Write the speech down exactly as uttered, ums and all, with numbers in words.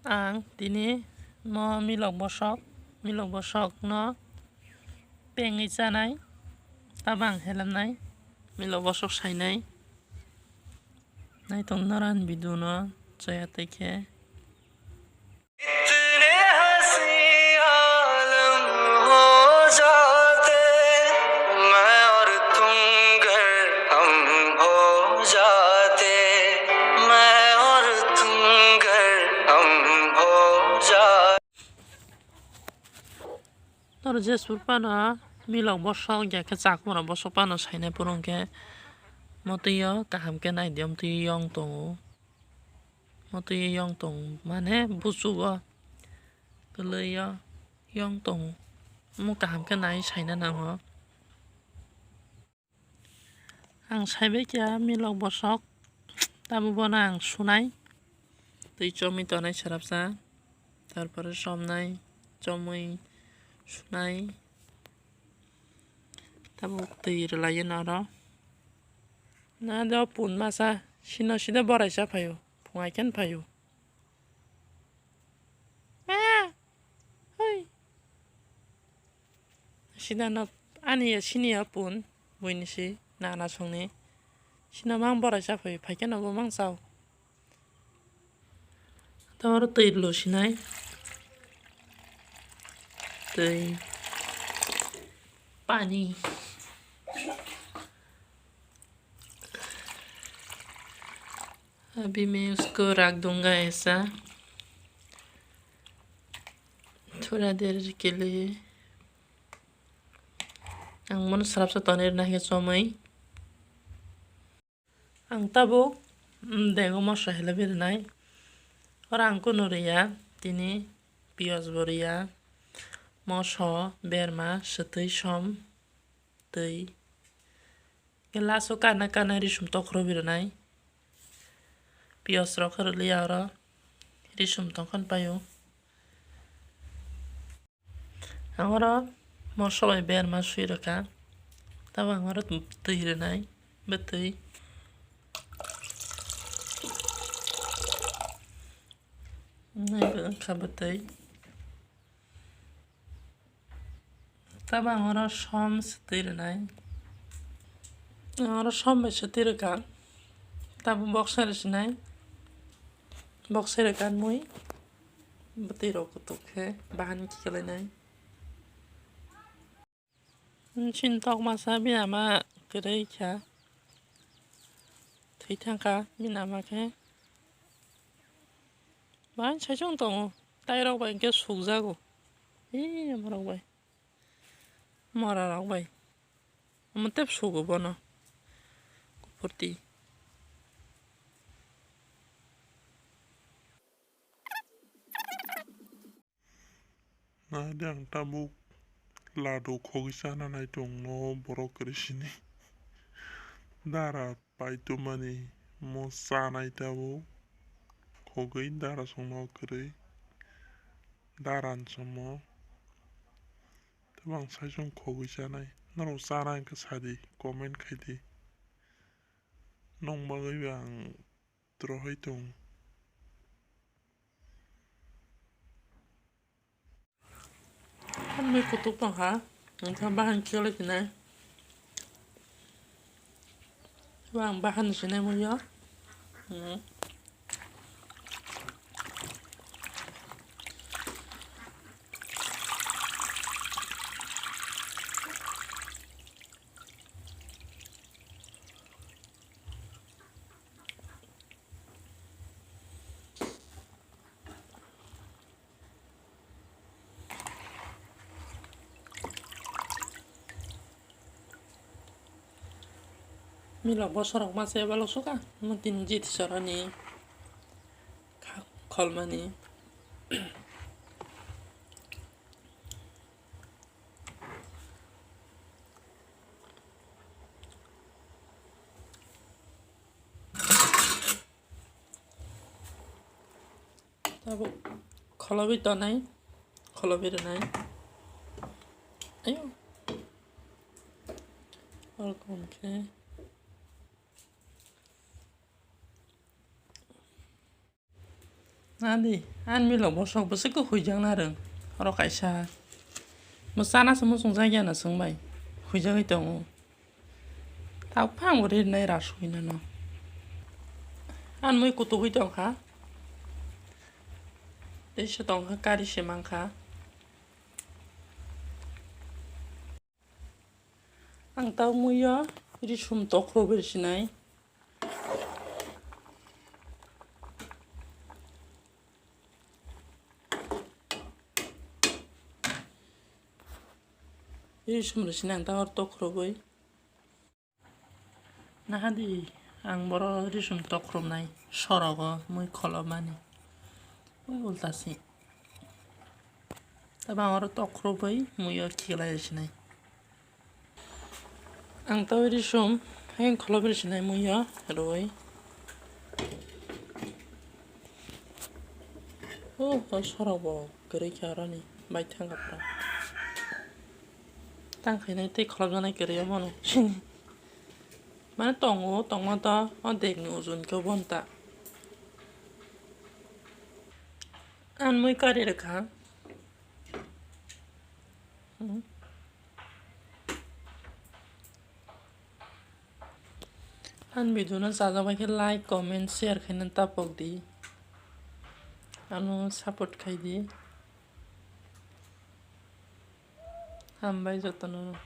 Ang tini mo milok bosok, milok bosokno pengwi chanai, tabang helamnai, milok bosok sainai. Naitong norani video no chaya tei khe. इतने हंसी आलम हो जाते, मैं और तुम गर हम हो जाते, मैं और तुम गर हम हो जाते। Noro jesur pano milok bosok ya khe chakwrok bosok pano sainai purung khe motwi o kaham khe nai di, motwi yong tongo. Motwi yong tong mane buchugo kwlwi o yong tongo. Omo kaham khe nai saina nango. Ang saibai kha milok bosok, tabuk bono ang sunai. Twi chomwi tonai sarapsa, tarpore chomnai, chomwi sunai. Tabuk twi rwlaiyo noro. Na do pun masa sino sida borai cha phaio, phungai khen phaio. Ma! Hoi! Sida no ani ya sini ya pun, buini si, nana songni. Sino mang borai cha phaio, phai khe no bo mang chao. Taboro twi lusinai. Twi. Pani. अभी मैं उसको रख दूंगा ऐसा थोड़ा देर के लिए। Ang mono sarapsa tonwi rwna hai khe chomwi. Ang tabuk, mm, dego moso helai rinai. Oro ang kunu riya, tini piyaj bo riya, moso, berma, swtwi, som, twi. Glass o kana kana risum tokrobi rwnai. Piyaj rok khe rwliya oro. Risum tongkhan paio. Ang oro moso bai berma sui rwkha. Tabo ang oro twi rwnai. Bwtwi. Nai bo wngkha bwtwi. Tabang oro som swtwi rwnai. Ang oro som bai swtwi rwkha. Tabuk boksa rwsinai. Boksa rwkha mui. Bwtwi rok kutuk khe bahan kiklainai. Chini tok masa bini ama kwrwi kha. Thwi thangkha bini ama khe. Bahan saichung tongo. Tai rok bai hwnkhe sukjago. Ee, omo rok bai. Mora rok bai. Omo tep sugo bono. Kuphurti. Nai de ang tabuk ladu khogwi chana nai tong no borok kwrwi sini. Dara paitumani mo chanai tabuk khogwi dara songma kwrwi dara ni chomo. Tei bo ang saichung khogwi chanai. Norok chana hwnkhe sadi, comment khaidi. Nong bagwi bo ang trohoi tong. Mui kutuk tongkha, wngkha bahan khe lai sinai. Bo ang bahan sinai muiyo. Hmm. Milok bosorok masa eba lok suka, mo tini jiti sorani kha-, kholmani. Tabuk kholobi tonai, kholobi rwnai. Ayo. Welcome khe. Nadi, ani milo bosok bwswk khe huijak narwng. Oro kaisa. Bo chana se muchung jak ya na chwng bai. Huijagwi tongo. Tabuk phang bo rinai rasui nano. Ani mui kutugwi tongkha. Tei se tongkha kari se mankha. Ang tau muiyo risum tokhrobo risinai. Risum risinai ang tau tokhrobo. Nahadi ang boro risum tokhrobo nai sorogo mui kholobmani. Ui ulta si. Tabang oro tokhrobo muiyo khiklai risinai. Ang tau risum, ang kholob risinai muiyo rwi. Oh, o sorok bo kwrwi khe aroni bai thang kha pura. Tang khainai tei kholobjaknai kwrwi omono sini. Mane tongo, tongma ta o dekni ujun khe bonta. Ang mui kari rwkha. Hmm. Ang video no chajak bai khe like, comment, share khaina tapok di. Ano support khai di. Hambai jotono.